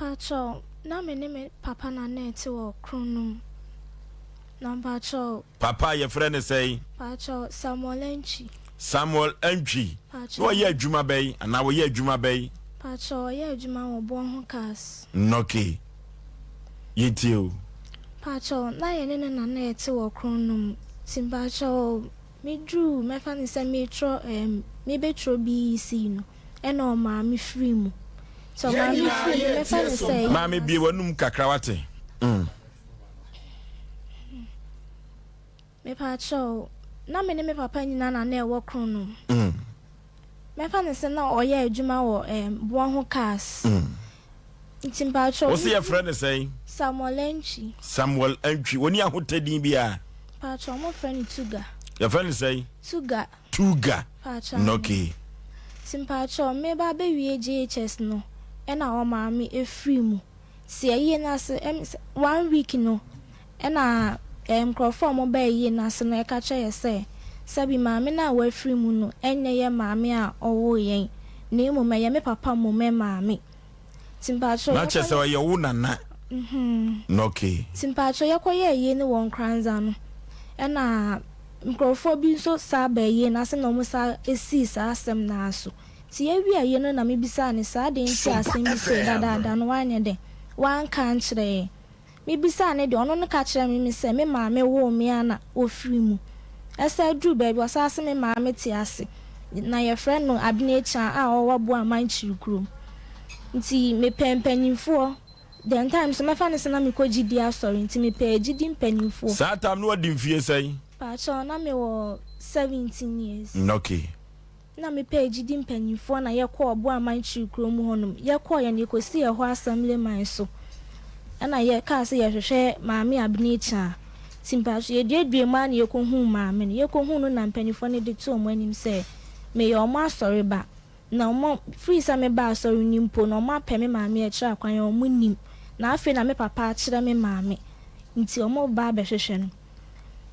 Mpakyɛw, na me ne me papa na na ɛte wɔ kron no mu. Na mpakyɛw. Papa a yɛfrɛ no sɛn? Mpakyɛw, Samuel Antwi. Samuel Antwi. Mpakyɛw. Na ɔyɛ adwuma bɛn anaa ɔyɛ adwuma bɛn? Mpakyɛw, ɔyɛ adwuma wɔ Boɔ Ho Cars. Nɔke, yɛntie o. Mpakyɛw, na yɛne ne na na ɛte wɔ kron no mu. Nti mpakyɛw, me duruu, mɛfa no sɛ meretwerɛ ɛɛm, merebɛtwerɛ BEC no, ɛna ɔmaa me firii mu. Nti ɔmaa me firii mu, mɛfa no sɛ ɛyɛ. Maame, bue w'anum kakra wate. Mm. Mepakyɛw, na me ne me papa nyinaa na na ɛwɔ kron no mu. Mm. Mɛfa no sɛ na ɔyɛ adwuma wɔ ɛɛm, boɔ ho cars. Mm. Nti mpakyɛw. Wo se yɛfrɛ no sɛn? Samuel Antwi. Samuel Antwi. Ɔni ahotɛ din biara? Mpakyɛw, ɔmo frɛ no Tuga. Yɛfrɛ no sɛn? Tuga. Tuga. Mpakyɛw. Okay. Nti mpakyɛw, meba abɛwie JHS no, ɛna ɔmaa me efiri mu. Nti ayie no ase, ɛm sɛ one week no, ɛna ɛɛ nkorɔfoɔ a ɔmo baa ayie no ase no ɛka kyerɛ yɛ sɛ, sɛbi maame no a wafiri mu no ɛnyɛ yɛ maame a ɔwoo yɛn, na mmom ɛyɛ me papa mmom maame. Nti mpakyɛw Na kyerɛ sɛ yɛkɔyɛ. ɔyɛ wo nana. Okay. Nti mpakyɛw yɛkɔyɛɛ ayie no wɔ Nkoranza no, ɛna nkorɔfoɔ bi nso saa baa ayie no ase na ɔmo saa sii saa asɛm no ara so. Nti yɛwie ayie no na mebisaa no sɛ adɛn nti a asɛm bi sei dadaada no wanyɛ dɛn wanka ankyerɛ yɛn. Mebisaa no deɛ ɔno no ka kyerɛɛ me me sɛ me maame woo me a na ɔfiri mu. Ɛsan duru baabi ɔsan se me maame te ase na yɛfrɛ no Abena Akyan a ɔwɔ Boaman Kyirikurom. Nti mepɛɛ mpanyinfoɔ, then time nso mɛfa no sɛ na mekɔ gyidie asɔre nti mepɛɛ gyidi mpanyinfoɔ. Saa time no wadi mfie sɛn? Paakyɛw na mewɔ 17 years. Okay. Nna mepɛɛ gyidi mpanyimfoɔ na yɛkɔɔ Boaman Kyiri kuro mu hɔnom. Yɛkɔeɛ no, yɛkɔsii ɛhɔ assemblyman so. Ɛna yɛkaa sɛ yɛhwehwɛ Maame Abena Akyang. Nti mpaso yɛduaduaa mu ara na yɛkɔhuu maame no. Yɛkɔhuu no na mpanyimfoɔ no de too wɔn anim sɛ meyɛ wɔn asɔreba. Na wɔn, firi sɛ mebaa asɔre no mpo no, wɔapɛ me maame akyiri akwan a wɔnnim. Na afei na me papa akyerɛ me maame, nti wɔreba abɛhwehwɛ no.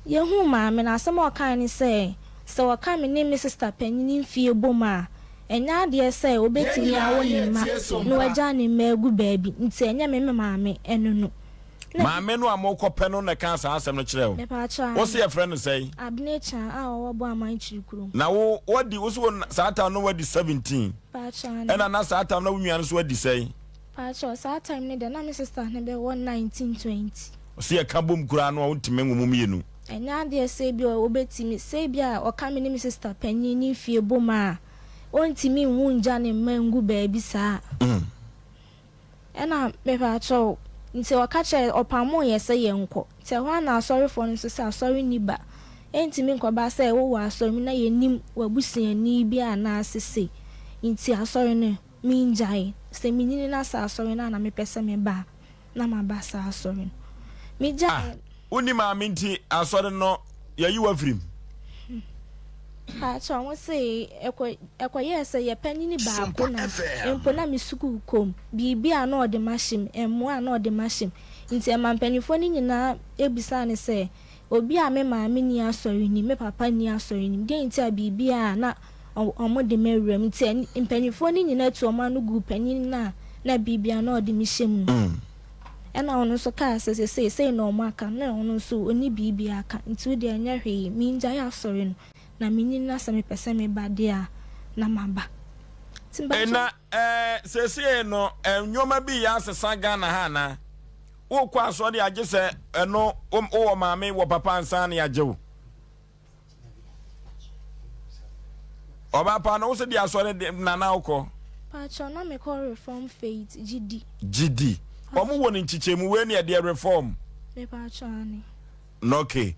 Yehuu maame no, asɛm a ɔkae ne sɛ, sɛ wɔka me ne me sista panyin mfeɛ bom a, ɛnyɛ adeɛ sɛ ɔbɛtumi awo ne mma na wagyaa ne mma agu baabi, nti ɛnyɛ me me maame ɛno no. Na Maame no a morekɔpɛ no na ɛkaa saa asɛm no kyerɛɛ wo? Mepaakyɛw, Wo se aane. yɛfrɛ no sɛn? Abena Kyan a ɔwɔ Boaman Kyiri kurom. Na wo, woadi, wo se wo, saa tam no woadi 17, Paakyɛw, aane. ɛna na saa tam na wo nua no nso adi sɛn? Paakyɛw, saa time no deɛ na me sister no bɛwɔ 19, 20. Ɔse yɛka bom koraa no a wontumi nwo mo mmienu. Ɛnyɛ adeɛ sɛ ebia ɔbɛtumi, sɛ ebia ɔka me ne me sister panin ne fie bom a, ɔntumi nwo ngya ne mma ngu baabi saa. Ɛna mepaakyɛw, nti ɔka kyerɛɛ, ɔpamoo yɛ sɛ yɛnkɔ. Nti ɛhɔ ara na asɔrefoɔ no nso sɛ asɔre nni ba. Ɛntumi nkɔba sɛ wowɔ asɔre mu na yɛnnim w'abusuani bi anaase sei. Nti asɔre no, mengyae. Sɛ menyini na sɛ asɔre no a na mepɛ sɛ meba a, na maba saa asɔre no. Megyae. Ah, wonni maame nti asɔre no yɛayi wo afiri mu? Paakyɛw, wɔn se ɛkɔ ɛkɔyɛɛ sɛ yɛ panyin baako na mpo na me sukuu kɔ mu, biribi a na ɔde m'ahyɛ mu, mmoa a na ɔde m'ahyɛ mu. Nti ɛma mpanyinfoɔ no nyinaa bisaa no sɛ, obi a me maame nni asɔre nim, me papa nni asɔre nim, deɛn nti a biribi a na wɔde me awura mu. Nti mpanyinfoɔ no nyinaa tu wɔn ano guu panyin no a na biribi a na ɔde me hyɛ mu no. Ɛna ɔno nso kaa sɛ sesei sei na wɔn aka, na ɔno nso ɔnni biribi aka, nti wo deɛ ɛnyɛ hwee, mengyae asɔre no, na menyini na sɛ mepɛ sɛ meba deɛ a, na maba. Nti mpakyɛw. Na eh, seesei no eh, nneɛma bi yɛ asesa Ghana ha anaa? Wokɔ asɔre a gye sɛ ɛno wowɔ maame wɔ papa ansa na yɛagye wo. Ɔbaa pa no wo se de asɔre de na na wokɔ? Pakyɛw na mekɔ reform faith gyidi. Gyidi. Wɔn wɔ ne nkyekyɛmu wei ne ɛdeɛ reform. Mepakyɛw ane. Na okay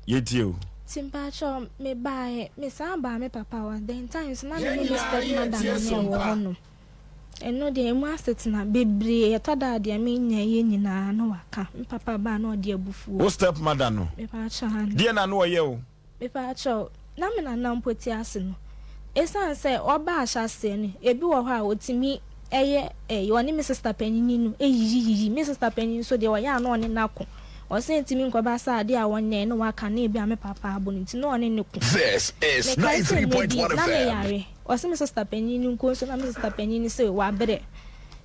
yɛtie o. Nti mpakyɛw me baeɛ me san baa me papa hɔ then time so na me ne me step mother na na ɛwɔ hɔ nom ɛno deɛ ɛmu asetena bebree ɛtɔ da a deɛ me nya yɛ nyinaa na waka me papa baa na ɔde abufuo. Wo step mother no Mepakyɛw ane. deɛ na na ɔyɛ o. Mepaakyɛw, na me nana mpo te ase no, esiane sɛ ɔbaa ahyɛaseɛ no, ebi wɔ hɔ a ɔtumi yɛ ɛyi, ɔne me sista panyin no yiyiyiyi. Me sista panyin nso deɛ ɔyɛ a na ɔne no ako. Ɔse ntumi nkɔba sɛ adeɛ a ɔnyɛe na waka na ebi a me papa abɔ no nti na ɔne no ko. This is Mekae sɛ mmerɛ bi 93.1 na FM. meyare, ɔse me sista panyin no nko nso na me sista panyin no se wabrɛ.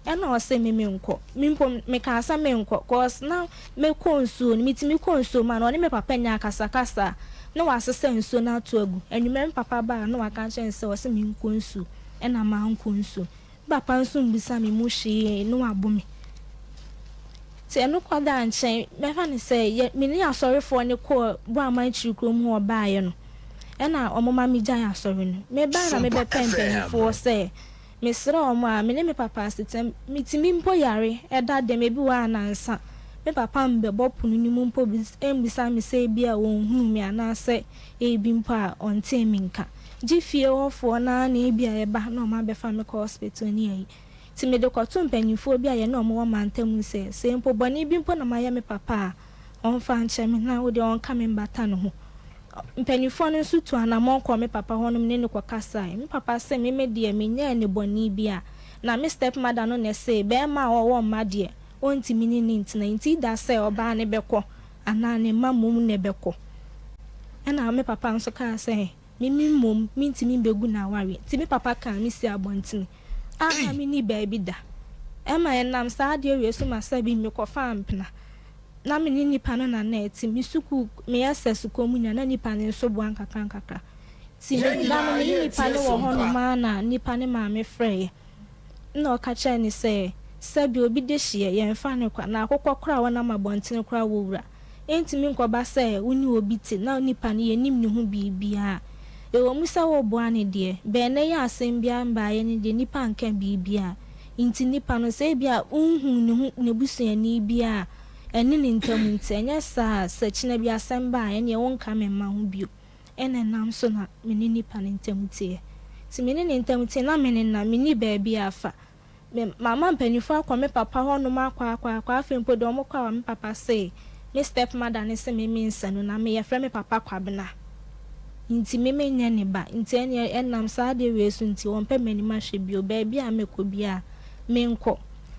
Ɛna ɔse me menkɔ. Me mpo mekaa sɛ menkɔ cause na mekɔ nsuo no, metumi kɔ nsuo mu a na ɔne me papa nya akasakasa a na wasesa nsuo no ato agu. Anwummerɛ me papa baa na waka akyerɛ no sɛ ɔse menkɔ nsuo ɛna mankɔ nsuo. Me papa nso mmisa me mu hwee na wabo me. Nti ɛno kɔdaa nkyɛn, mɛfa no sɛ yɛ me ne asɔrefoɔ no kɔɔ Boaman akyiri kurom hɔ baeɛ no, ɛna wɔma megyae asɔre no. Mebaeɛ na Sompa mebɛpɛɛ FM. mpanimfoɔ sɛ mesrɛ wɔn a, me ne me papa asetena, metumi mpo yare da dɛm, ebi wɔ hɔ a nnansa, me papa mmɛbɔ pono no mu mpo mmisa me sɛ ebia ɔnhunuu me anaasɛ ebi mpo a ɔntee me nka. Gye fie hɔfoɔ no ara na ebia ɛba na wɔabɛfa me kɔ hospital ne ayi. Nti mede kɔtoo mpanimfoɔ bi a yɛne wɔn wɔ mantam mu sɛ, sɛ mpo bɔne bi mpo na mayɛ me papa a, ɔmfa nkyɛ me na wodeɛ ɔnka me mbata ne ho. Mpanimfoɔ no nso tuu anammɔn kɔɔ me papa hɔnom ne no kɔkasaeɛ. Me papa se me me deɛ menyɛɛ no bɔne biara. Na me stepmother no na ɛsee barima a ɔwɔ mma deɛ ɔntumi ne no ntena nti either sɛ ɔbaa no bɛkɔ anaa ne mma mmom na ɛbɛkɔ. Ɛna me papa nso kaa sɛ me me mmom mentumi mbɛgu n'awareɛ. Nti me papa kaa me sii abɔntene a na Ei! menni baabi da. Ɛma ɛnam saa adeɛ wei so ma sɛbi mekɔfaa mpena. Na me ne nipa no na na ɛte. Me sukuu, me SS kɔ mu nyinaa na nipa no nso boa nkakrankakra. Nti Yɛn me da no nyinaa me ne yɛretie nipa no wɔ Sompa. hɔnom ara na nipa no maame frɛeɛ. Ɛnna ɔka kyerɛɛ no sɛ, Sɛbe obi dehyeɛ, yɛmfa no kwa, na akokɔ koraa a wɔnam abɔntene koraa wɔ wura. Ɛntumi nkɔba sɛ wo ne obi te na onipa no yɛnnim ne ho biribiara. Ɛwɔ mu sɛ woreboa no deɛ, bɛn na ɛyɛ asɛm biara mbaeɛ no deɛ nnipa nka biribiara. Nti nipa no, sɛ ebia wonhuu ne ho n'abusuani biara a ɛne ne ntam nti, ɛnyɛ saa a, sɛ kyena bi asɛm ba a, ɛnneɛ wonka me mma ho bio. Ɛna ɛnam so na me ne nipa no ntam teɛ. Nti me ne ne ntam teɛ na me nenam, menni baabi a fa. Me, mama mpaninfoɔ akɔ me papa hɔ nom akɔ akɔ akɔ, afei mpo deɛ wɔn kɔ a me papa se me step mother no se me mensa no na me yɛfrɛ me papa Kwabena nti me menyɛ ne ba nti ɛneɛ ɛnam saa adeɛ wei so nti wɔmpɛ m'anim ahwɛ bio, baabi a mɛkɔ biara menkɔ.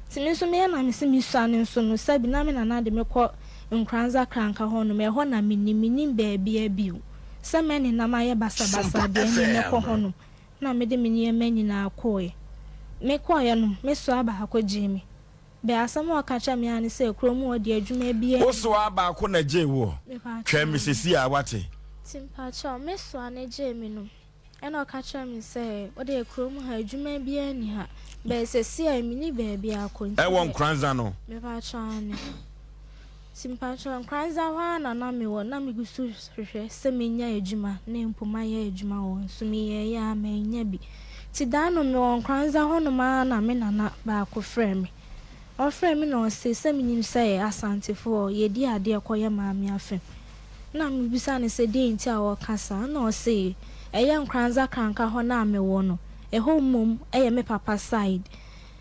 Nti me nso meyɛ na mese mesua no nso no sɛbi na me nana de me kɔ Nkoranza Kranka hɔ nom, ɛhɔ na menim, mennim baabiara bio. Sɛ mɛnenam ayɛ basabasa Sompa deɛ ɛneɛ mɛkɔ FM. hɔ nom. Na mede me nneɛma nyinaa kɔeɛ. Mekɔeɛ no, me soa baako gyee me. Bɛ asɛm a ɔka kyerɛɛ me ara ne sɛ, kurom hɔ deɛ adwuma biara Wo nni hɔ. soa baako na gyee woɔ? Mepaakyɛw Twɛn me aane. seesei ara, woate? Nti mpaakyɛw, me soa no gyee me no, ɛna ɔka kyerɛɛ me sɛ, wo deɛ kurom ha adwuma biara nni ha. Bɛ seesei a menni baabi akɔ nti Ɛwɔ deɛ. Nkoranza no? Mepaakyɛw aane. Nti mpakyɛw Nkoranza hɔ ara na na mewɔ, na megu so hwehwɛ sɛ menya adwuma na mpo mayɛ adwuma wɔ hɔ nso meyɛeɛ ara mannya bi. Nti da no mewɔ Nkoranza hɔnom ara na me nana baako frɛɛ me. Ɔfrɛɛ me na ɔse sɛ menim sɛ Asantefoɔ yɛdi adeɛ kɔ yɛ maame afem. Na mebisa no sɛ deɛn nti a ɔreka saa na ɔse ɛyɛ Nkoranza Kranka hɔ no a mewɔ no, ɛhɔ mmom yɛ me papa side.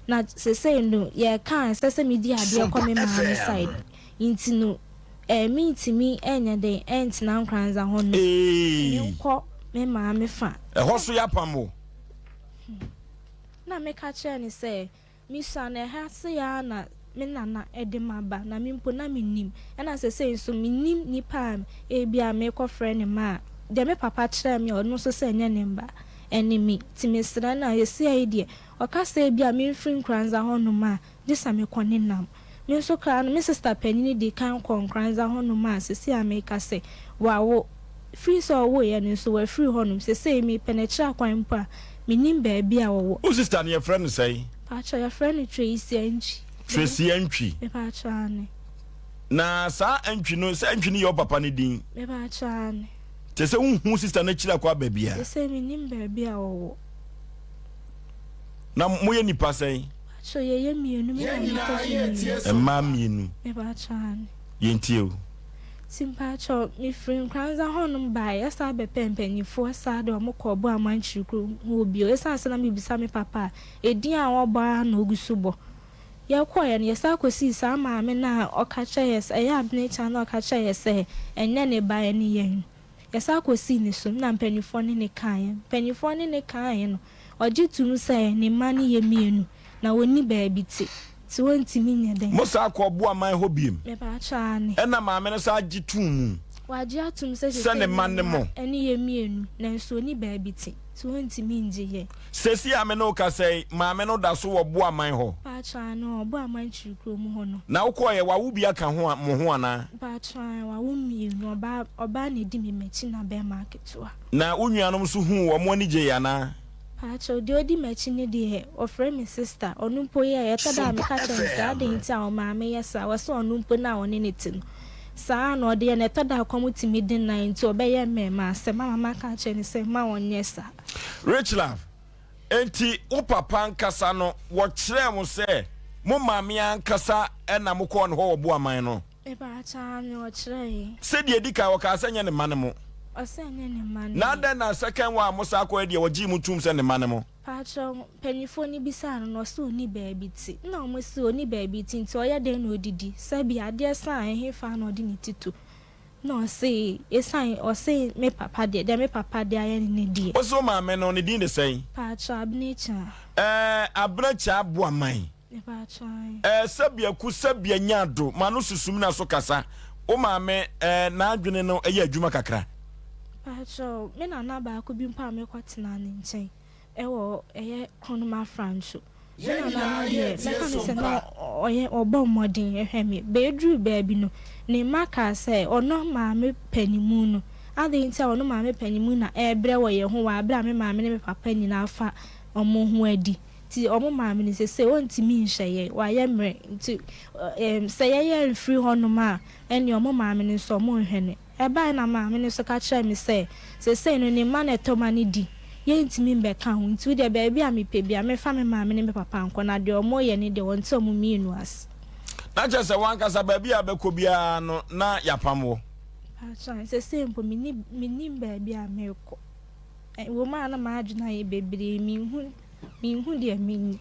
Na sesei no yɛreka a ɛsɛ sɛ medi adeɛ kɔ Sompa me maame side FM. nti no eh mentumi nyɛ dɛn ntena Nkoranza hɔ nom nti Eeii. menkɔ me maame fa. Ɛhɔ so yɛapam wo. Na meka kyerɛɛ no sɛ mesua no ɛha sei ara na me nana de maba na me mpo na mennim ɛna sesei nso mennim nipa a ebia merekɔfrɛ ne mma a deɛ me papa kyerɛɛ me a ɔno nso sɛ ɛnyɛ ne mma ɛne me nti mesrɛ no a seesei yi deɛ Ɔka sɛ ebia memfiri Nkoranza hɔnom a, gye sɛ mekɔ ne nam. Me nso koraa no, me sista panin dii kan kɔɔ Nkoranza hɔnom a seesei a mereka sɛ, wawo. Firi sɛ ɔwoeɛ no nso, wafiri hɔnom. Seesei mepɛ n'akyiri akwan mpo a, mennim baabi a ɔwɔ. Wo sista no, yɛfrɛ no sɛn? Mpakyɛw, yɛfrɛ no Tracy Antwi. Tracy Antwi. Mepakyɛw, aane. Na saa Antwi no, sɛ Antwi no yɛ wo papa no din? Mepakyɛw, aane. Kyerɛ sɛ wonhu wo sista no akyiri akɔ aba biara? Seesei mennim baabi a ɔwɔ. Na moyɛ nnipa sɛn? Pakyɛw yɛyɛ mienu me na metɔ so mienu. Mmaa mienu. Mepakyɛw aane. Yɛntie o. Nti mpakyɛw mefiri Nkoranza hɔnom baeɛ ɛsan bɛpɛɛ mpaninfoɔ saa de wɔn kɔɔ Boaman Kyirikuro hɔ bio ɛsiane sɛ na mebisa me papa a edin a ɔbɔ ara na ɔgu so bɔ. Yɛkɔeɛ no yɛsan kɔsii saa maame no a ɔka kyerɛɛ yɛ sɛ ɛyɛ Abenekye no a ɔka kyerɛɛ yɛ sɛ ɛnyɛ ne ba ɛne yɛn no. Yɛsan kɔsii ne so na mpanimfoɔ ne no kaeɛ. Mpanimfoɔ ne no kaeɛ no, ɔgye toom sɛ ne mma no yɛ mienu na wɔnni baabi te, nti wɔntumi nyɛ dɛn. Mosan kɔɔ Boaman hɔ biom? Mepaakyɛw, aane. Ɛna maame no san gye too mu Wagye atom sɛ sɛ ne seesei mma ne ne mma mo? no yɛ mienu nanso ɔnni baabi te, nti. Nti ɔntumi ngye yɛn. Seesei a me ne wo kasa yi, maame no da so wɔ Boaman hɔ? Mpakyɛw, aane, ɔwɔ Boaman Kyiri kurom hɔ no. Na wokɔeɛ, wawo bi aka ho a, mo ho anaa? Mpakyɛw, aane, wawo mmienu, ɔbaa, ɔbaa na ɛdi me m'akyi na bɛɛma aketewa. Na wo nuanom nso huu, wɔn ani gyee anaa? Mpakyɛw, deɛ ɔdi m'akyi no deɛ, ɔfrɛ me sister, ɔno mpo yɛɛ, ɛtɔ da a meka kyerɛ no sɛ adɛn nti a ɔmaame yɛ saa, ɔse ɔno mpo no a ɔne no te no, saa ara na ɔde yɛ no, ɛtɔ da a kɔm tumi de no a nti ɔbɛyɛ mmɛɛma asɛm ama maka akyerɛ no sɛ mma ɔnyɛ saa. Richlove, Enti wo papa ankasa no, wɔkyerɛɛ mo sɛ mo maame ankasa na mokɔɔ ne hɔ wɔ Boaman no? Mepaakyɛw, aane, ɔkyerɛɛ yɛn. Sɛ deɛ edi kan, ɔkaa sɛ nyɛ ne mma ne mo. Ɔsɛ nyɛ ne mma ne Na adɛn na second one a mosan kɔɛ deɛ ɔgyee mo toom sɛ ne mma ne mo? Paakyɛw, mpanyinfoɔ no bisaa no no, ɔse ɔnni baabi te. Nna ɔmo se ɔnni baabi te nti ɔyɛ dɛn na ɔdidi? Sɛbi, adeɛ sa a ɛhefa na ɔde ne ti to? Nna ɔse, esiane, ɔse me papa deɛ, deɛ me papa de ayɛ no ne deɛ. Wose wo maame no, ne din de sɛn? Paakyɛw, Abena Kyaa. Ɛɛ, Abena Kyaa Boaman. Mepaakyɛw. Ɛɛ, sɛbea ku, sɛbea nya do, ma no susu mina so kasa. Wo maame, ɛɛ, n'adwene no yɛ adwuma kakra. Mepaakyɛw, me nana baako bi mpo a mekɔtenaa ne nkyɛn wɔ ɛyɛ Kronom Afrancho. Me nana no deɛ, mɛka no sɛ na ɔyɛ, ɔbɔ mmɔden hwɛ me. Bɛduruu baabi no, ne mma kaa sɛ ɔno maame panimu no, adɛn nti a ɔno maame panimu na ɛrebrɛ wɔ yɛn ho wɔ aberɛ a me maame ne me papa nyinaa fa wɔn ho adi. Nti ɔmo maame no sesei ɔntumi nhyɛ yɛn, wayɛ mmerɛ nti ɛɛm sɛ yɛyɛ mfiri hɔ nom a ɛneɛ ɔmo maame no nso ɔmo nhwɛ no. Ɛbaeɛ na maame no nso ka kyerɛɛ me sɛ sesei no ne mma na ɛtɔ ma no di, yɛntumi mbɛka ho nti wodeɛ baabi a mepɛ biara memfa me maame ne me papa nkɔ na deɛ ɔmo yɛ no deɛ ɔnte ɔmo mmienu ase. Na kyerɛ sɛ w'ankasa baabi a bɛkɔ biara no na yɛapam wo? Mpakyɛw, sesei mpo menni mennim baabi a merekɔ. Ɛwom a na m'adwene ayɛ bebree, minhu minhu deɛ menyɛ.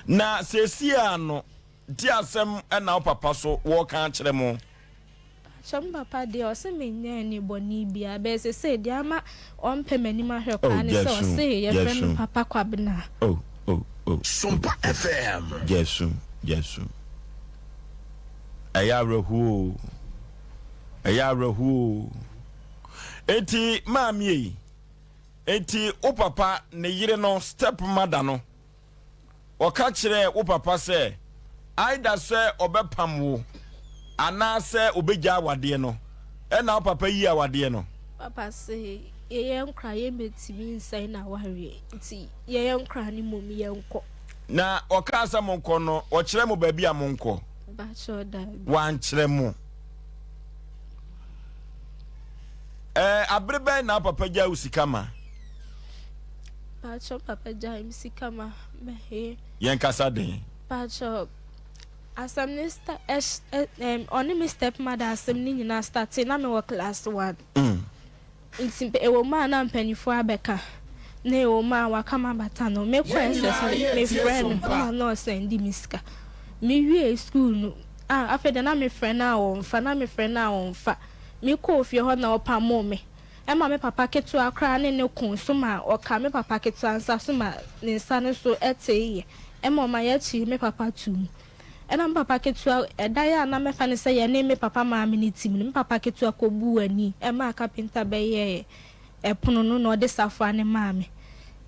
Na seesei ara no, di asɛm na wo papa so wɔreka akyerɛ mo. Pakyɛ me papa deɛ ɔse menyɛɛ ne bɔne biara, but seesei deɛ ama ɔmpɛ m'anim ahwɛ Oh, koraa ne sɛ Jasu, ɔse yɛfrɛ me Jasu. papa Kwabena. Oh, oh, oh, oh, Sompa oh. FM. Jasu, Jasu. Ɛyɛ awerɛhoɔ o. Ɛyɛ awerɛhoɔ o. Enti maame ei, enti wo papa ne yere no step mother no, ɔka kyerɛɛ wo papa sɛ either sɛ ɔbɛpam wo anaasɛ ɔbɛgya awadeɛ no, ɛna wo papa yii awadeɛ no? Papa se yɛyɛ nkora yɛmmɛtumi nsɛe n'awareɛ nti yɛyɛ nkora no mmom yɛnkɔ. Na ɔkaa sɛ monkɔ no, ɔkyerɛ mo baabi a monkɔ? Mpakyɛw daabi. Wankyerɛ mo. Ɛɛ, abere bɛn na papa gyaa wo sika ma? Paatwɔ papa gyaa me sika ma mɛhee. Yɛn kasa den. Paatwɔ asɛm ne sta ɛs ɛ ɛm ɔne me step mother asɛm ne nyinaa startee na mewɔ class one. Mm. Nti ɛwɔ mu a na mpanyinfoɔ abɛka na ɛwɔ mu a waka m'abata no mekɔ SS no mefrɛ no ma na ɔsɛndi me sika. Mewie school no a afei deɛ na mefrɛ no a ɔmfa na mefrɛ no a ɔmfa. Mekɔɔ fie hɔ na ɔpamoo me. Ɛma me papa ketewa koraa ne no koo so ma ɔkaa me papa ketewa nsa so ma ne nsa no so teeɛ. Ɛma ɔma yɛkyee me papa too mu. Ɛna me papa ketewa, ɛdan a na mɛfa no sɛ yɛne me papa maame no te mu no, me papa ketewa kɔbuu ani maa kapenta bɛyɛɛ ɛpono no na ɔde safoa no maa me.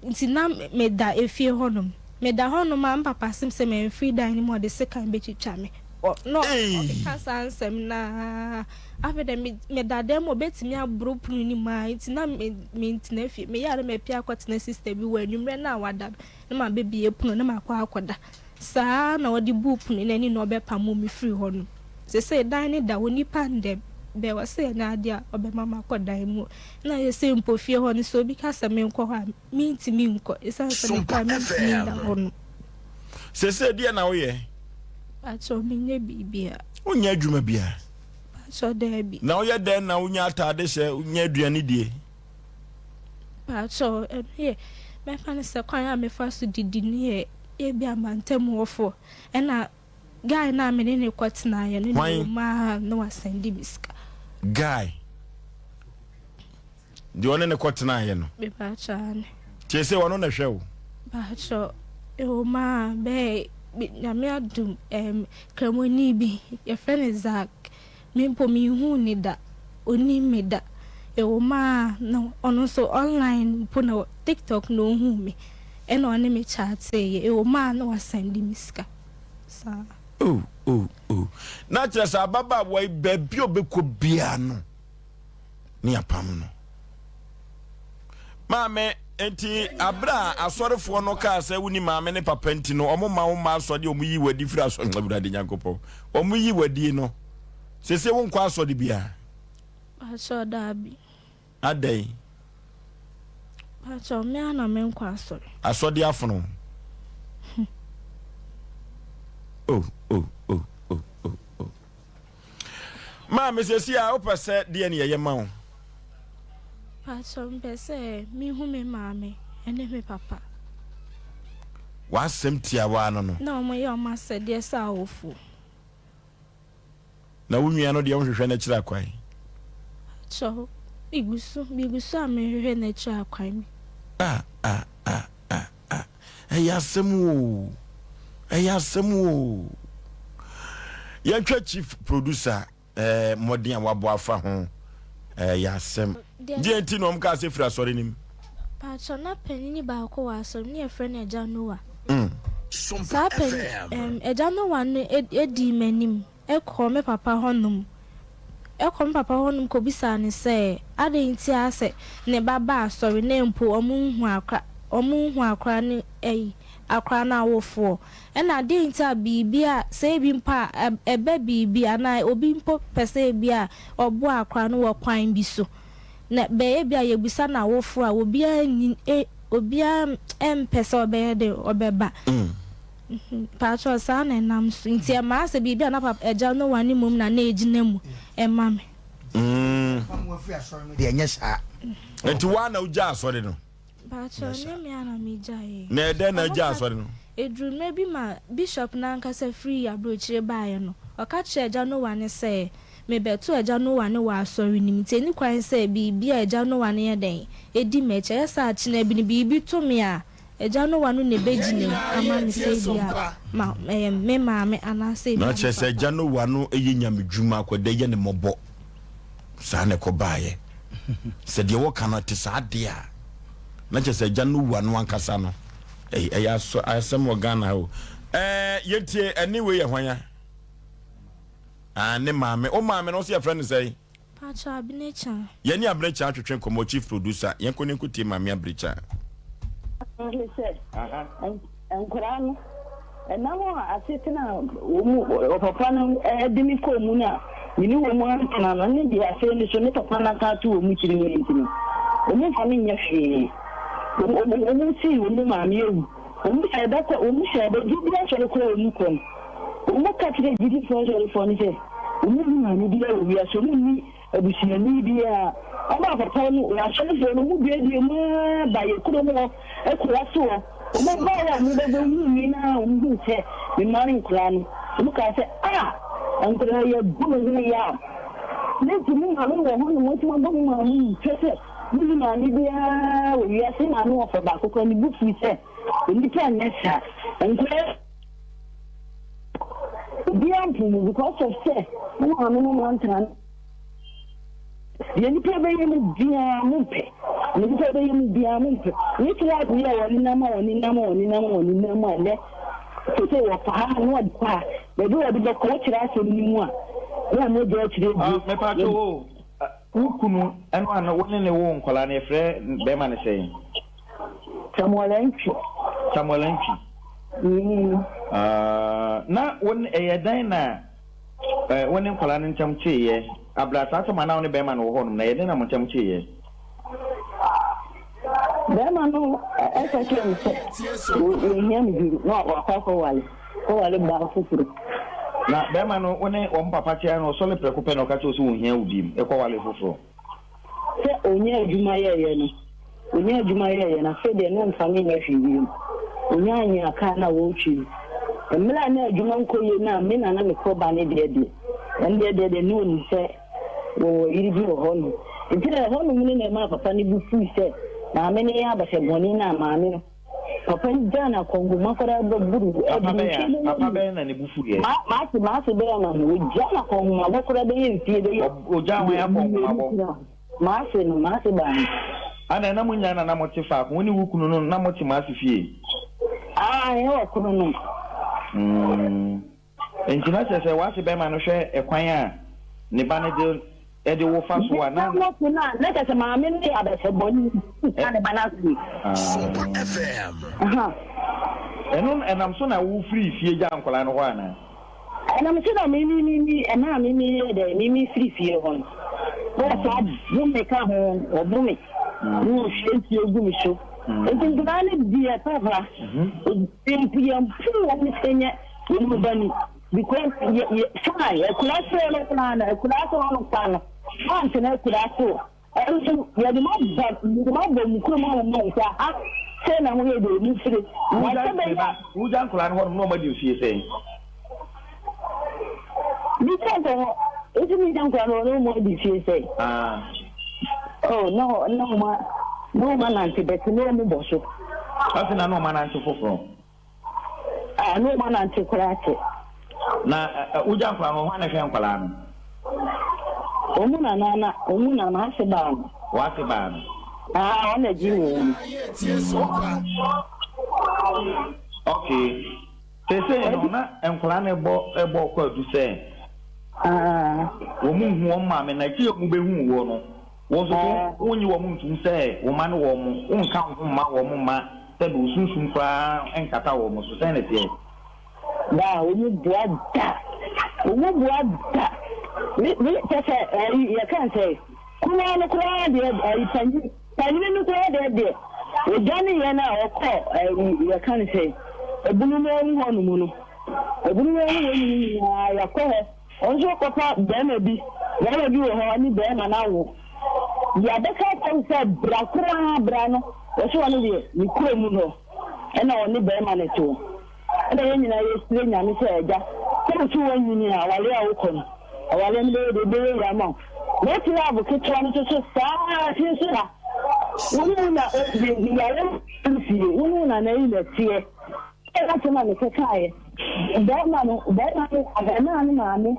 Nti na meda efie hɔnom. Meda hɔnom a, me papa se sɛ mamfiri dan no mu a ɔde sekan bɛtwitwa me. Ɔ, na ɔkeka saa nsɛm no ara. Afei deɛ me, meda dan mu a, ɔbɛtumi aboro pono no mu ara. Nti na me, mentena fie. Meyɛ a na mapue akɔtena sista bi hɔ anwummerɛ no a wada no, na mabɛbue pono na makɔ akɔda. Saa ara na ɔde buu pono no ani na ɔbɛpamoo me firii hɔ no. Seesei dan no da hɔ, nnipa nda mu. Bɛ ɔse ɛnyɛ adeɛ a ɔbɛma makɔ dan mu. Ɛna seesei mpo fie hɔ no, sɛ obi ka sɛ menkɔ hɔ a, mentumi nkɔ. Esiane sɛ mekɔ Sompa a, mentumi nda FM. hɔ no. Seesei deɛ na woyɛ? Pakyɛw, menyɛ biribiara. Wonyɛ adwuma biara? Pakyɛw, daabi. Na woyɛ dɛn na wonya ataade hyɛ, wonya aduane die? Pakyɛw, ɛno yɛ, mɛfa no sɛ kwan a mefa so didi no yɛ ebia mantam hɔfoɔ. Ɛna guy no a me ne no kɔtenaeɛ no deɛ Hwan? ɔwɔ mu ara na wasɛnde me sika. Guy. Deɛ ɔne no kɔtenaeɛ no. Mepakyɛw aane. Tie sɛ ɔno na ɛhwɛ wo. Pakyɛw, ɛwɔ mu ara bɛɛ Nyame adom ɛɛm Kramoni bi yɛfrɛ no Zack. Me mpo menhuu no da, ɔnnim me da. Ɛwɔ mu a na ɔno nso online mpo na TikTok na ohuu me ɛna ɔne me chatteeɛ. Ɛwɔ mu a na wasɛnde me sika saa. Oh oh oh. Na kyerɛ sɛ ababaawa yi baabi a ɔbɛkɔ biara no ne apam no. Maame, nti abere a asɔrefoɔ no kaa sɛ woni maame ne papa nti no wɔn ma wo mma asɔre a wɔn yi wadi firi asɔre Awurade Nyankopɔn wɔn yi wadi no sese wo nkɔ asɔre biara. Pakyɛw daabi. Adɛn? Pakyɛw me ara na menkɔ asɔre. Asɔde afono. Oh oh oh oh oh oh. Maame sɛsi a wopɛ sɛ deɛ ne yɛyɛ ma wo? Pakyɛw mepɛ sɛ mehu me maame ɛne me papa. W'asɛm tiawa no no. Na wɔyɛ wɔn asɛdeɛ sɛ awofoɔ. Na wo nua no deɛ wohwehwɛ no akyiri akwan? Pakyɛw, megu so, megu so a mehwehwɛ no akyiri akwan bi. Ah ah ah ah ah, ɛyɛ asɛm oo, ɛyɛ asɛm oo. Yɛntwɛ chief producer eh, mmɔden a wabɔ afa ho, ɛyɛ asɛm. Deɛ nti na wɔn kaa sɛ firi asɔre no mu? Pakyɛw, na panyin baako wɔ asɔre mu, ne yɛfrɛ no Agya Noah. Saa pɛ no, agya Noa no dii m'anim kɔɔ me papa hɔnom, kɔɔ me papa hɔnom kɔbisaa no sɛ, adɛn nti ara sɛ ne ba ba asɔre na mpo wɔnhu akora, wɔnhu akora no ayi, akora no awofoɔ? Ɛna adɛn nti a biribi a, sɛ ebi mpo a, ɛba biribi anaa obi mpo pɛ sɛ ebi a ɔboa akora no wɔ kwan bi so, Na bɛyɛ bi a yɛbisa n'awofoɔ a, obiara nni e obiara mpɛ sɛ ɔbɛyɛ dɛ ɔbɛba. Mpakyɛw saa na ɛnam so. Nti ɛmaa sɛ biribi a na papa agya Noah no mmom na na ɛgyina mu ma me. Deɛ ɛnyɛ saa. Nti woa na wogyaa asɔre no? Mpakyɛw ɛnyɛ me ara na megyaeɛ. Na ɛdɛn na agyaa asɔre no? Ɛduru mmerɛ bi ma Bishop no ankasa firii aburokyire baeɛ no, ɔka kyerɛɛ agya Noah no sɛ, Mebɛto agya Noah no wɔ asɔre no mu, nti ɛnni kwan sɛ biribi a agya Noah no yɛ dɛn, ɛdi m'akyi. Ɛyɛ saa a, kyena bi no, biribi to me a, agya Noah no na ɛbɛgyina mu ama me sɛ ebia ma ɛyɛ me maame anaasɛ ebia Na me kyerɛ sɛ papa. agya Noah no yɛ nyamedwuma, akwadaa yɛ no mmɔbɔ. Saa na ɛkɔbaeɛ. Sɛ deɛ wɔka no te saa deɛ a, na kyerɛ sɛ agya Noah no ankasa no, ɛyɛ asɛm wɔ Ghana ha o. Ɛɛ, yɛntie, ɛne wei yɛ hwan a? Ah, ne maame. Wo maame no, wo se yɛfrɛ no sɛn? Pacho Abenekya. Yɛne Abenekya atwetwe nkɔmmɔ, chief producer. Yɛnkɔ ne nkɔtie maame Abenekya. Ne sɛ, nkwadaa no, ɛnam a asetena a wɔn ɔpapa no de me kɔɔ mu no a me ne wɔn antena no ne deɛ afei no so ne papa no aka ato wɔn tirim no nti no, wɔn mfa me nyɛ hwee. Wɔn sii wɔn maame awu. Wɔn hyɛɛ da kɔ, wɔn hyɛɛ da gyidi asɔre koraa a wɔn kɔ no, wɔn ka kyerɛ gyidifoɔ asɔrefoɔ no sɛ wɔn nni maame biara wɔ wiase, wɔn nni abusuani biara. Wɔn a papa no, wɔn asɔrefoɔ no, wɔn buebue mu ara ba yɛ kurom hɔ, akura so hɔ. Wɔn baeɛ a wɔn bɛbɛ hu me na wɔn hu sɛ me mma ne nkoraa no, wɔn kaa sɛ, ah, nkoraa yi agu me ho yaw. Ne nti mo maame wɔ hɔ na mo nso mo abɔ mo maame nkyɛ sɛ Minni maame biara wɔ wiase, me maame wɔfa baako koraa, ne bo fuw sɛ nnipa nyɛ saa. Nkwadaa obiara mpo mu because of sɛ mo maame ne mo antena no. Deɛ nnipa bɛyɛ mu biara mo mpɛ, deɛ nnipa bɛyɛ mu biara mo mpɛ. Ne club yi a wɔne nam a wɔne nam a wɔne nam a wɔne nam a nnɛ sese wɔfa ha na wɔde kɔ ha, baabi wɔde bɛkɔ wokyerɛ asɛm no mu a na wɔn agya akyerɛ bio. Mepatwo o. Wo kunu no a wo ne no woo nkwadaa no, yɛfrɛ barima no sɛn? Samuel Antwi. Samuel Antwi. Mm. Uh, na wo ɛyɛ dɛn na eh, wo ne nkwadaa no ntam teeɛ? Abira saa asɛm a na wo ne barima no wɔ hɔnom na ɛyɛ dɛn na mo ntam teeɛ? Barima no ɛka kyerɛ me sɛ wɔhia me bio na wakɔ akɔwale kɔwale baa foforɔ. Na bɛrima no wo ne wɔn papa te ara na ɔsɔre prɛko pɛ na ɔka kyerɛ wo sɛ wɔnhia wo bio, ɛkɔwale foforɔ. Sɛ ɔnya adwuma yɛeɛ no, ɔnya adwuma yɛeɛ no, afei deɛ na ɔmfa me nyɛ hwee bio. Ɔnya nyaa kaa no a ɔretwi no. Mmerɛ a na adwuma nkɔ yie no a me na na mekɔ ba ne deɛ deɛ, ɛndeɛ deɛ deɛ na ɔnim sɛ Wɔwɔ yere bi wɔ hɔnom. Enti na ɛhɔnom no na ɛmaa papa no bo fui sɛ maame no yɛ abasa bɔne no a maame no papa no gyaa no akɔnhoma koraa bɛboro Papa ɛde bɛn mfie a bɛyɛ papa bɛn na ne bo fuiɛ? Ma maase maase bɛyɛ ma no wɔgyaa no akɔnhomabɔ koraa bɛyɛ mfie bɛyɛ Ɔgyaa hwan mmienu akɔnhomabɔ? koraa. M'ase no, m'ase baa no. Adɛn, na mo nyinaa na na mote faako, wo ne wo kunu no na mote mo ase fie? Aane, ɛwɔ kunu no. Mm. Enti na kyerɛ sɛ w'ase bɛrima no hwɛ kwan a ne ba no de de wo fa so a na. Na na na kyerɛ sɛ maame no yɛ abɛsɛ bɔne na ne ba no ase. Super FM. Ɛno ɛnam so na wo firi fie gyaa nkwadaa no hɔ anaa? Ɛnam so na me me me me ɛmaa me me yɛ dɛ me me firi fie hɔ no. Na ɔsaa bo me ka ho ɔbo me. Na ɔhwie nsuo gu me so. Nti nkwadaa no deɛ papa yɛn puu wɔn sɛ nyɛ. Wɔn mu ba ni because yɛ yɛ fine akuraase hɔ no koraa no akuraase hɔ no koraa no mantena akuraase o ɛnso yɛde mo aba yɛde mo abɔ mu kurom a mo nsa ha sɛ na mo yɛ deɛ mo firi na sɛ bɛyɛ. Wogya nkwadaa no hɔ nom na wɔn adi mfie sɛn? Bisa nkɔ hɔ esi mi gya nkwadaa no hɔ na wɔn adi mfie sɛn? Ah. Oh na hɔ na wɔn na wɔn anante bɛte na wɔn bɔ so. Afei na na wɔn anante foforɔ. Ah, ne wɔn anante koraa kyɛ. Na wogya nkwadaa no, hwan na ɛhwɛ nkwadaa no? Wɔn nana na wɔn nana ase baa no. W'ase baa no. Ah, ɔna gyi ne wɔn. Okay. Sese no na nkwadaa no bɔ bɔ kɔ adu sɛ. Ah. Wɔn nhu wɔn maame na akyi wɔn bɛhu wɔ no. Wo nso so wonnye wɔn ntom sɛ wo mma ne wɔn, wonka wo ho mma wɔn mma sɛdeɛ wo sunsum koraa nkata wɔn so. Sɛn na ɛteɛ? Da, wɔn bua da, wɔn bua da. Me, me, kyɛ sɛ, ɛyi, yɛka n sɛ, kumaa no koraa deɛ, ɛyi, panyin, panyin no koraa deɛ deɛ, wɔdwane yɛn a ɔkɔ, ɛyi, yɛka n sɛ, ebunu mu hɔ nom no, ebunu mu hɔ nom nyinaa, yɛkɔ hɔ. Ɔno nso kɔfa barima bi, barima bi wɔ hɔ, ɔne barima no awo. Deɛ abɛka akyerɛ wo sɛ bra koraa bra no, ɔse ɔno deɛ ne kuro mu hɔ ɛna ɔne barima no te hɔ. Ɛna yɛn nyinaa yɛsrɛ Nyame sɛ agya, sɛ wo so woanyini a, awareɛ a wokɔ no, awareɛ no bɛyɛ deɛ ɛbɛyɛ yie ama wo. Na ɔte love ketewa no nso so saa ara nso na wo ne wo na yare fie, wo ne wo nana yi na ɛteɛ. Ɛna asɛm a mekekaeɛ, barima no, barima no, abarimaa no maame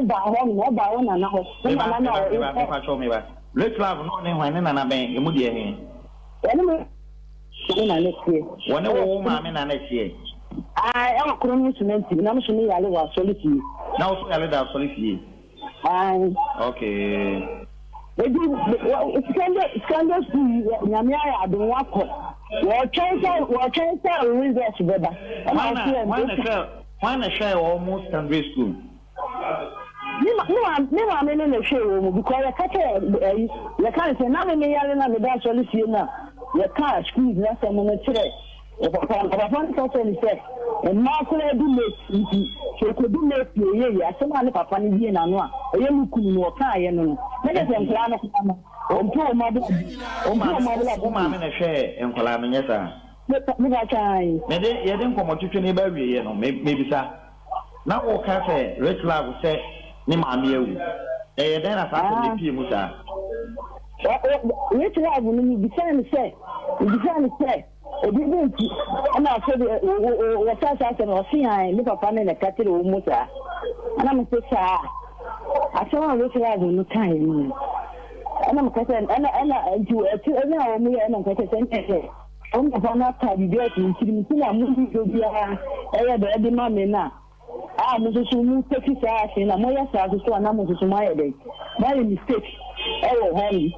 baa hɔ nom, ɔbaa wo nana hɔ, wo nana no a ɔwɔ. Meba, meba, mepa kyɛw meba. Rich Love no ɔne hwan, ne nana bɛn, emu deɛ he? Wɔne me maame na ne teɛ. Wɔne wo wo maame na ne teɛ? Ae, ɛwɔ koro no cement mu, na me nso me yare wɔ asɔre fie. Na wo nso yare da asɔre fie? Ae. Okay. Eti Sunday Sunday school yi nyame ayɛ adom wakɔ. Wɔtwɛn sɛ wɔtwɛn sɛ results bɛba. Ɛna ɔsi yɛ Hwan na hwɛ hwan na hwɛ wɔn mo secondary school? Me ma me ma me maame no na hwɛ wɔn mu because yɛka kyerɛ ɛyi yɛka ne sɛ na me me yare na me da asɔre fie na yɛka schools n'asɛm no kyerɛ Ɔpapa no ɔpapa no ka kyerɛɛ no sɛ, Mmaa koraa du late nti, sɛ ɔkɔdu late a ɛyɛ yie. Asɛm a ne papa no bue n'ano a ɔyɛ ne kunu no ɔkaeɛ no no, na kyerɛ sɛ nkwadaa no koraa no, ɔmpɛ wɔn abrabɔ. Wo Ɔmpɛ wɔn maame abrabɔ wo maame na ɛhwɛɛ nkwadaa no, nyɛ saa? Me pa me pakyɛ ae. Mede yɛde nkɔmmɔtwetwe no reba awieeɛ no, me mebisa, na woka sɛ Rich Love sɛ ne maame awu. Ɛyɛ dɛn na saa asɛm no Ah. pue mu saa? Ɔ ɔ Rich Love no, mebisaa no sɛ, mebisaa no sɛ, Obi bo nti ɛna afei de wɔka saa asɛm no, ɔse ae, ne papa ne na ɛka kyerɛ wɔn mu saa. Ɛna mese saa asɛm a Rose no kaeɛ no no. Ɛna meka sɛ ɛna ɛna nti ɛti ɛna a wɔn yɛ ɛna meka sɛ sɛ ɛnyɛ sɛ wɔn papa no aka biribi ato ntirim nti na mo ni dɔ biara ɛyɛ dɛ ɛde ma me na A mo nso so mo take saa action na moyɛ saa nso so a na mo nso so moayɛ dɛn? Moayɛ mistake ɛwɔ hɔ nom.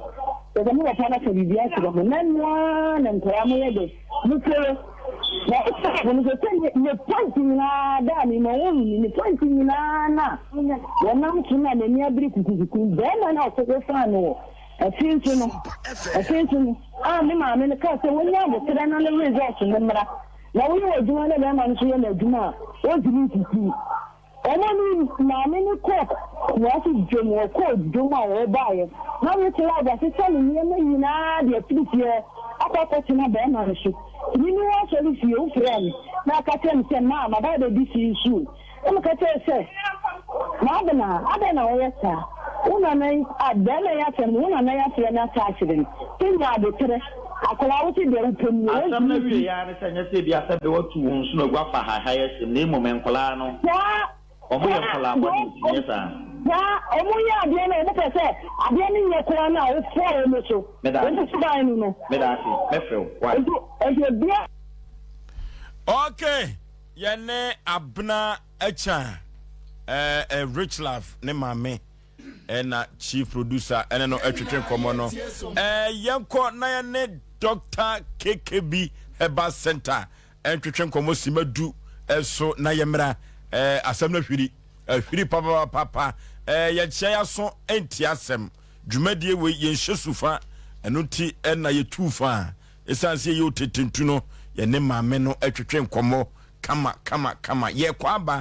Kyerɛ sɛ mo papa no aka biribi akyerɛ mo na ɛno ara na nkwadaa moyɛ dɛn? Mo follow. Na ɔsɔfo no nso sɛ ne ne point nyinaa daa me ma wɔhu ne ne point nyinaa na wɔnam so na n'ani abere kukukuku. Bɛrima no a ɔkɔkɔ faa no wɔ ɛfe nso no ɛfe nso no a ne maame no kaa sɛ wɔnya aboterɛ na ne results no mmra. Na woyɛ w'adwuma na bɛrima no nso yɛ n'adwuma a, ɔntumi nsisi. Ɔma ne maame no kɔɔ Kumasi dwam, ɔkɔɔ dwam a ɔbaeɛ na Rachel asesa ne nneɛma nyinaa de afiri fie hɔ akɔ akɔtena bɛrima no so. Nti me mewɔ asɔre fie, wofrɛɛ me na aka kyerɛ me sɛ, Maa, maba abɛdi fie nsuo. Na meka kyerɛɛ no sɛ, M'abena, adɛn na woyɛ saa? Wo nana yi, a, barima yi asɛm no, wo nana yi afrɛ me aka akyerɛ me sɛ nya aboterɛ. Akwadaa, wote deɛ wopɛ mu no, Asɛm no wontumi awieeɛ nsi. ara ne sɛ, ɛnyɛ sɛ ebia sɛ bɛ wɔatu wɔn nsono agu afa haehae ahyem, na mmom nkwadaa no, Saa, wɔyɛ saa, nkwadaa deɛ bɔne nti, nyɛ saa? Saa ɔmo yɛ adeɛ no, ɔmo pɛ sɛ adeɛ no nyɛ koraa no a wofoa wɔn so. Meda ase. Wɔn suban no no. Meda ase. Mɛfrɛ wo. Why? Nti nti obia. Okay, yɛne Abena Akya, eh, eh, Rich Love ne maame ɛna chief producer ɛne no ɛtwetwe nkɔmmɔ no. Eh, yɛnkɔ na yɛne Dr. KKB Herbal Center ɛntwetwe nkɔmmɔ sima du ɛso na yɛmmra. Eh, asɛm no ahwiri, ahwiri papapapa. Eh, yɛnkyea yɛaso ɛnti asɛm. Dwumadie wei yɛnhyɛ sufa, ɛno nti ɛna yɛtuu fa. Ɛsiane sɛ yɛyɛ otetentu no, yɛne maame no ɛtwetwe nkɔmmɔ kama kama kama. Yɛkɔ aba.